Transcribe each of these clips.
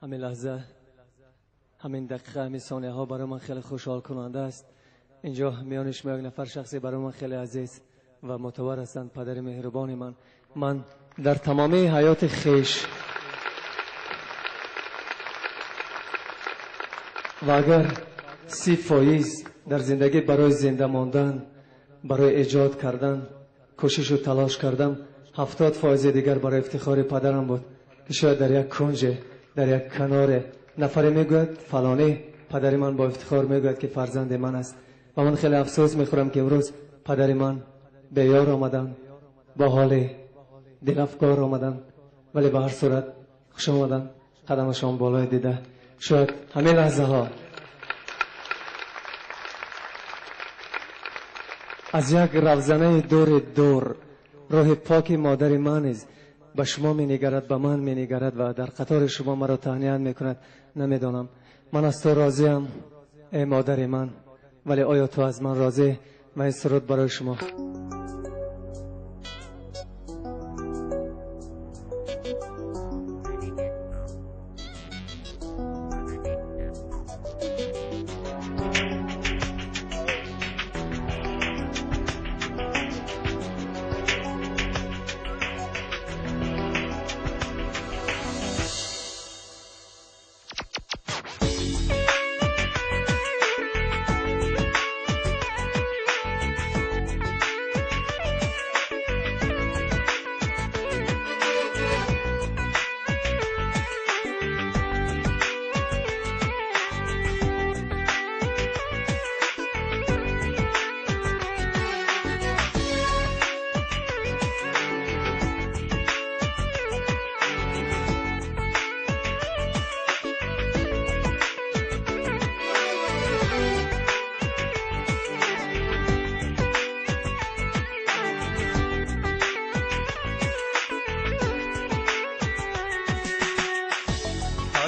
Ҳамин лаҳза, ҳамин дақиқа, ҳамин сонияҳо барои ман хеле хушҳолкунанда аст. Инҷо миёни шумо як нафар шахсе барои ман хеле азиз ва мӯътабар ҳастанд, падари меҳрубони ман. Ман дар тамоми ҳаёти хеш ва агар 30% дар зиндагӣ барои зинда мондан, барои эҷод кардан кӯшиш ва талош кардам, 70% дигар барои ифтихори падарам буд, ки шояд дар як кунҷ, дар як канора нафаре мегӯяд фалонӣ падари ман бо ифтихор мегӯяд, ки фарзанди ман аст. Ва ман хеле афсӯс мехӯрам, ки имрӯз падари ман ба ёр омаданд, бо ҳоли дилафгор омаданд, вале ба ҳар сурат хуш омаданд, қадамашон болои дида. Шояд ҳамин лаҳзаҳо аз як равзанаи дури дур роҳи поки модари ман низ ба шумо менигарад, ба ман менигарад ва дар қатори шумо маро таҳният мекунад. Намедонам, ман аз ту розиям, эй модари ман, вале оё ту аз ман розӣ? Ва ин суруд барои шумо.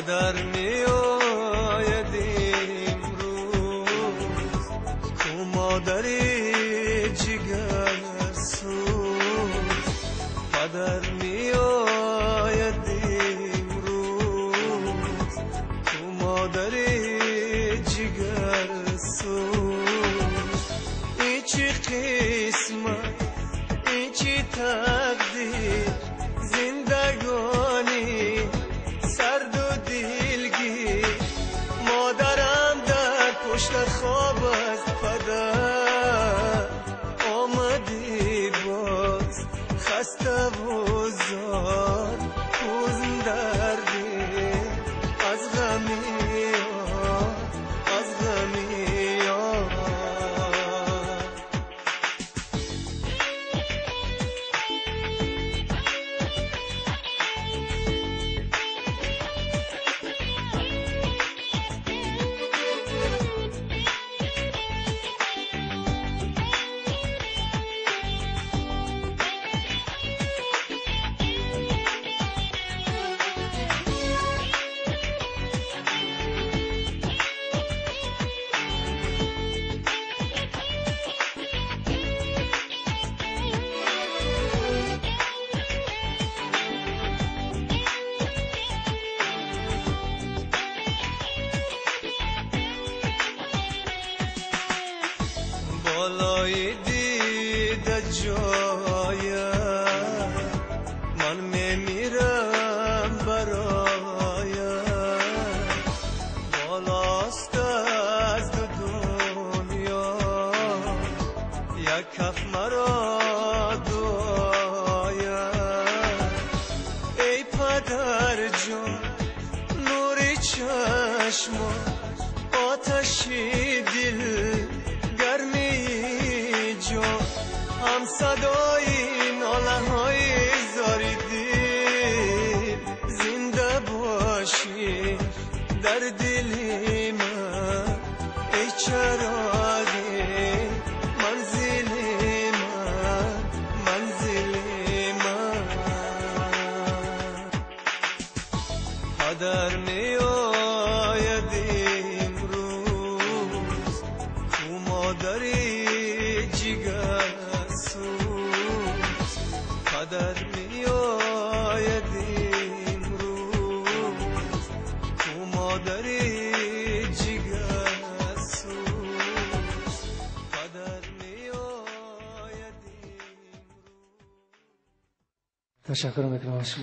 Падар меояд имрӯз, ку модари ҷигарсӯз. Падар меояд имрӯз, ку модари ҷигарсӯз. Ин чӣ қисмат, ин чӣ тақдир, зиндагонӣ сарду дилгир. Модарам дар пушт хоб аст, падар омадӣ боз, хаставу зор, ҳузн дар дил, аз ғами ёр, аз ғами ёр. Болои дида ҷоя ман мемирам бароя, болост аз ду дунё як каф маро дуоя. Эй падарҷон, нури чашмон, оташи дил, гармии ҷон, ҳам садои нолаҳои зори дил, зинда бошӣ дар дили ман, эй чароғи манзили ман, манзили ман. Падар меояд имрӯз, ку модари ҷигарсӯз. Падар меояд имрӯз, Модари ҷигарсӯз, падар меояд. Ташаккур мекунам аз шумо.